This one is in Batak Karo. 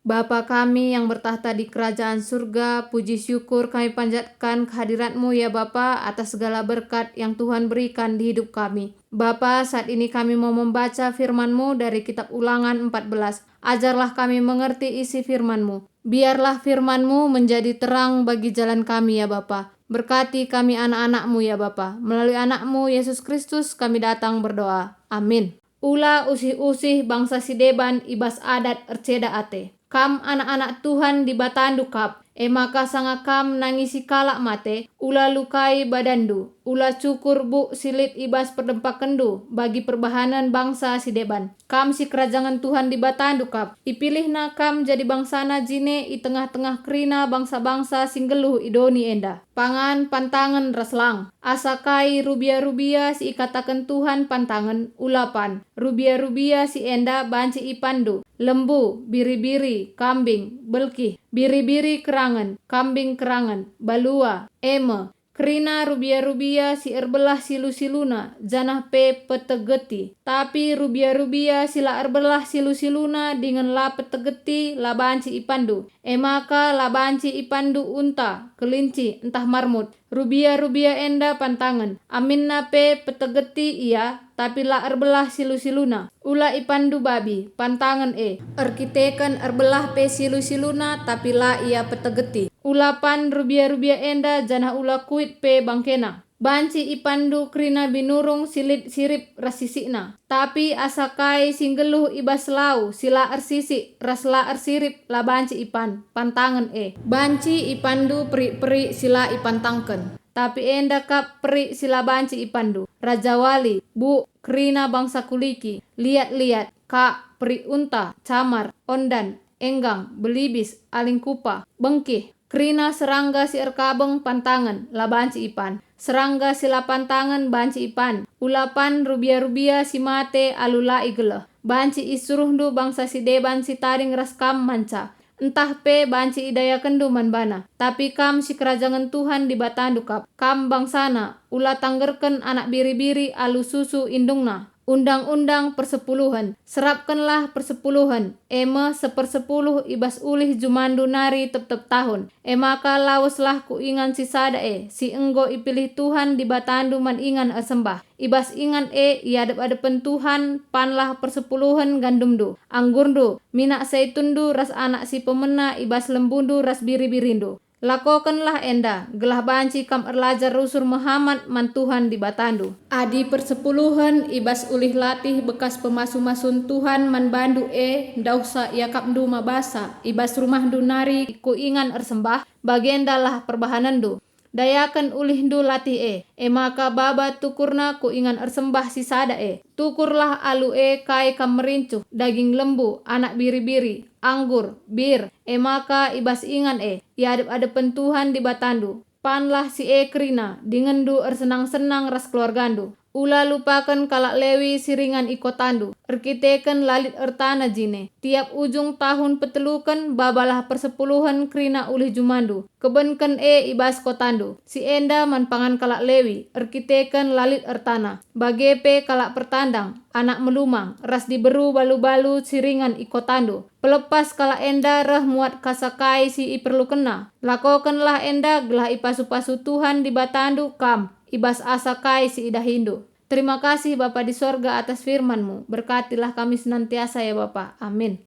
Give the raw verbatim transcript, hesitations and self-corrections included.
Bapa kami yang bertakhta di kerajaan surga, puji syukur kami panjatkan kehadirat-Mu, ya Bapa, atas segala berkat yang Tuhan berikan di hidup kami. Bapa, saat ini kami mau membaca firman-Mu dari kitab Ulangan empat belas. Ajarlah kami mengerti isi firman-Mu. Biarlah firman-Mu menjadi terang bagi jalan kami, ya Bapa. Berkati kami anak-anak-Mu, ya Bapa. Melalui Anak-Mu, Yesus Kristus, kami datang berdoa. Amin. Ula usih-usih bangsa si deban i bas adat erceda ate. Kam anak-anak Tuhan Dibatandu kap, e maka sanga kam nangisi kalak mate, ula lukai badanndu, ula cukur buk si lit i bas perdempakenndu bagi perbahanen bangsa si deban. Kam sikerajangen Tuhan Dibatandu kap, ipilihNa kam jadi bangsaNa jine i tengah-tengah kerina bangsa-bangsa si nggeluh i doni enda. Pangan pantangen ras lang. Asa kai rubia-rubia si ikataken Tuhan pantangen, ula pan. Rubia-rubia si enda banci ipanndu, lembu, biri-biri, kambing, belkih, biri-biri kerangen, kambing kerangen, balua, e me, kerina rubia-rubia si erbelah silu-siluna, janah pe petegeti. Tapi rubia-rubia si la erbelah silu-siluna dingen la petegeti la banci ipanndu. E maka la banci ipanndu unta, kelinci, ntah marmut. Rubia-rubia enda pantangen, aminna pe petegeti ia, tapi la erbelah silu-siluna. Ula ipanndu babi, pantangen e, erkiteken erbelah pe silu-siluna, tapi la ia petegeti. Ula pan rubia-rubia enda, janah ula kuit pe bangkena. Banci ipanndu kerina binurung si lit sirip ras sisikna. Tapi asa kai si nggeluh i bas lau si la ersisik ras la ersirip la banci ipan, pantangen e. Banci ipanndu perik-perik si la ipantangken. Tapi enda kap perik si la banci ipanndu: rajawali, buk, kerina bangsa kuliki, liat-liat, kak, perik unta, camar, ondan, enggang, belibis, aling kupa, bengkih, kerina serangga si erkabeng pantangen, la banci ipan. Serangga si la pantangen banci ipan. Ula pan rubia-rubia si mate alu la igeleh. Banci isuruhndu bangsa si deban si tading ras kam manca, ntah pe banci idayakenndu man bana. Tapi kam sikerajangen Tuhan Dibatandu kap. Kam bangsaNa, ula tanggerken anak biri-biri alu susu indungna. Undang-undang persepuluhen. Serapkenlah persepuluhen, e me sepersepuluh i bas ulih jumandu nari tep-tep tahun. E maka laweslah ku ingan si sada e, si enggo ipilih Tuhan Dibatandu man ingan ersembah. I bas ingan e, i adep-adepen Tuhan, panlah persepuluhen gandumndu, anggurndu, minak saitunndu ras anak si pemena i bas lembundu ras biri-birindu. Lakokenlah enda, gelah banci kam erlajar rusur mehamat man Tuhan Dibatandu. Adi persepuluhen i bas ulih latih bekas pemasu-masun Tuhan man bandu e, ndauhsa iakapndu mabasa, i bas rumahndu nari ku ingan ersembah, bagendalah perbahanenndu. Dayaken ulihndu latih e, e maka baba tukurna ku ingan ersembah si sada e. Tukurlah alu e kai kam merincuh, daging lembu, anak biri-biri, anggur, bir, e maka i bas ingan e, i adep-adepen Tuhan Dibatandu, panlah si e kerina, dingenndu ersenang-senang ras keluargandu. Ula lupaken kalak Lewi si ringan i kotandu, erkiteken la lit ertana jine. Tiap ujung tahun peteluken, babalah persepuluhen kerina ulih jumandu, kebenken e i bas kotandu. Si enda man pangan kalak Lewi, erkiteken la lit ertana, bage pe kalak pertandang, anak melumang, ras diberu balu-balu si ringan i kotandu. Pelepas kalak enda reh muat kasa kai si iperlukenna. Lakokenlah enda gelah ipasu-pasu Tuhan Dibatandu kam i bas asa kai si idahindu. Terima kasih, Bapa di sorga, atas firman-Mu. Berkatilah kami senantiasa, ya Bapa. Amin.